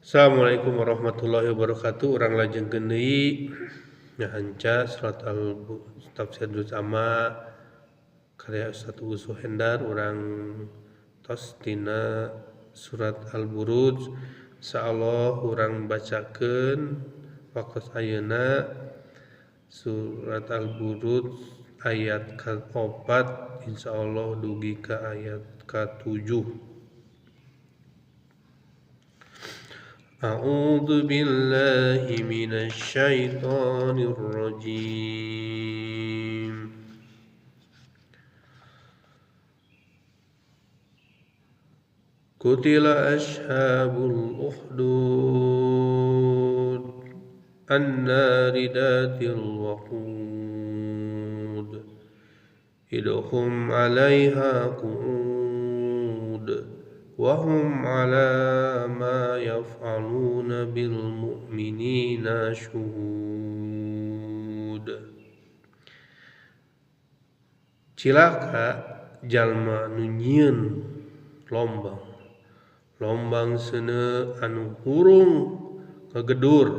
Assalamualaikum warahmatullahi wabarakatuh. Urang lajengkeun deui nyahanca surat al tafsir juz amma karya Ustaz Uus Suhendar. Urang tos tina surat Al-Buruj. Insyaallah urang bacakeun waktu ayeuna surat Al-Buruj ayat ke-4 insyaallah dugi ka ayat ke-7. A'udzu billahi minasy syaithanir rajim. Qutila ashabul ukhdud an-nari dzatil waqud idhum 'alaiha qu'ud wa hum 'ala ma yaf'aluna bil mu'minina syuhud. Cilaka jalma nu nyieun lombang, lombang seuneu anu hurung kagedur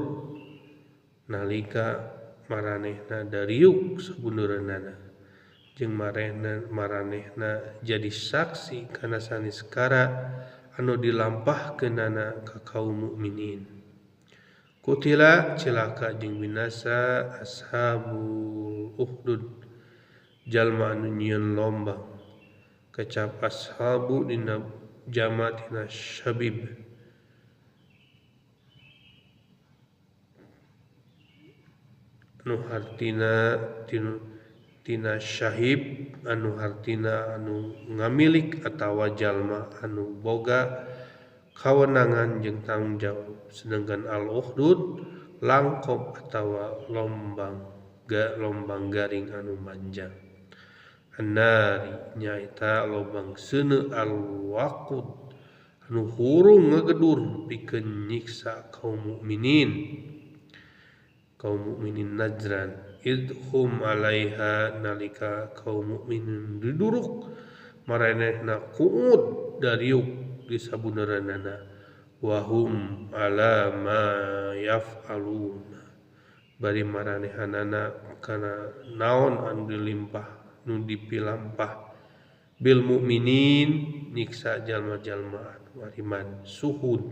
nalika maranehna dariuk sabundeureunnana jeung maranehna jadi saksi kana saniskara anu dilampahkeunana ka kaum mukminin. Kutila cilaka jeung binasa ashabul ukhdud jalma anu nyieun lombang, kecap ashabu dina jama tina syabib anu hartina tina syahib anu hartina anu ngamilik atawa jalma anu boga kawenangan jeung tanggung jawab, sedangkan al-ukhdud langkop atawa lombang lombang garing anu manjang. Annari nyaeta lobang seuneu al-waqud anu hurung ngagedur pikeun nyiksa kaum mukminin, kaum mukminin Najran. Idhum 'alaiha nalika kaum mukminin diduruk maranehna qu'ud dariuk di sabuneranana, wa hum 'ala ma yaf'aluna bari maranehanana kana naon anu dilimpah nu dipilampah bil mukminin nyiksa jalma-jalma anu ariman suhud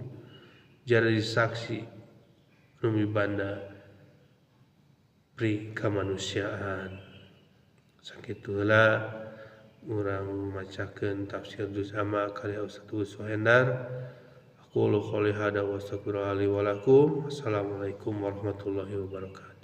jadi saksi nu mibanda pri kemanusiaan. Sakitu heula urang macakeun tafsir juz amma karya Ustaz Uus Suhendar. Aqulu qouli hadza wa astaghfirullaha li wa lakum. Assalamualaikum warahmatullahi wabarakatuh.